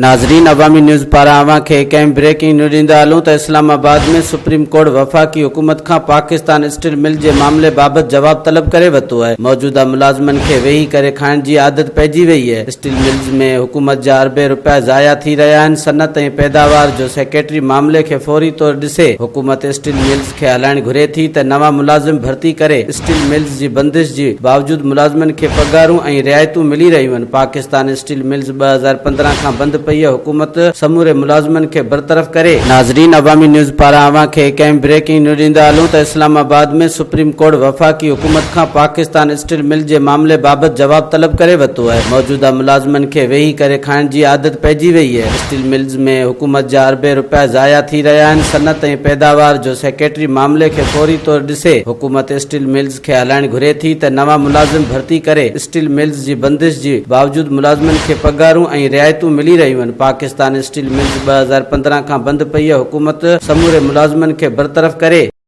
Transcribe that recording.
ناظرين عوامي نيوز پاران اوهان کي هڪ اهم بريڪنگ نيوز ڏيندا هلون ته اسلام آباد ۾ سپريم ڪورٽ وفاقي حڪومت کان پاڪستان اسٽيل مل جي معاملي بابت جواب طلب ڪري ورتو آهي موجوده ملازمن کي ويهي ڪري کائڻ جي عادت پئجي وئي آهي اسٽيل ملز ۾ حڪومت جا اربين رپيا ضايع ٿي رهيا آهن صنعت ۽ پيداوار جو سيڪريٽري معاملي کي فوري طور ڏسي حڪومت اسٽيل ملز کي هلائڻ گهري ٿي ته نوان ملازم ڀرتي ڪري، اسٽيل ملز جي بندش جي باوجود ملازمن کي پگهارون ۽ رعايتون ملي رهيون آهن، پاڪستان اسٽيل ملز 2015 کان بند پئي آهي، حڪومت سموري ملازمن کي برطرف ڪري. ناظرين عوامي نيوز پاران اوهان کي هڪ اهم بريڪنگ نيوز ڏيندا هلون ته اسلام آباد ۾ سپريم ڪورٽ وفاقي حڪومت کان پاڪستان اسٽيل مل جي معاملي بابت جواب طلب ڪري ورتو آهي، موجوده ملازمن کي ويهي ڪري کائڻ جي عادت پئجي وئي آهي، اسٽيل ملز ۾ حڪومت جا اربين رپيا ضايع ٿي رهيا آهن، صنعت ۽ پيداوار جو سيڪريٽري معاملي کي فوري طور ڏسي، حڪومت اسٽيل ملز کي هلائڻ گهري ٿي ته نوان ملازم ڀرتي ڪري، اسٽيل ملز جي بندش جي باوجود ملازمن کي پگهارون ۽ رعايتون ملي رهيون آهن، پاڪستان اسٽيل ملز 2015 کان بند پئي آهي، حڪومت سموري ملازمن کي برطرف ڪري.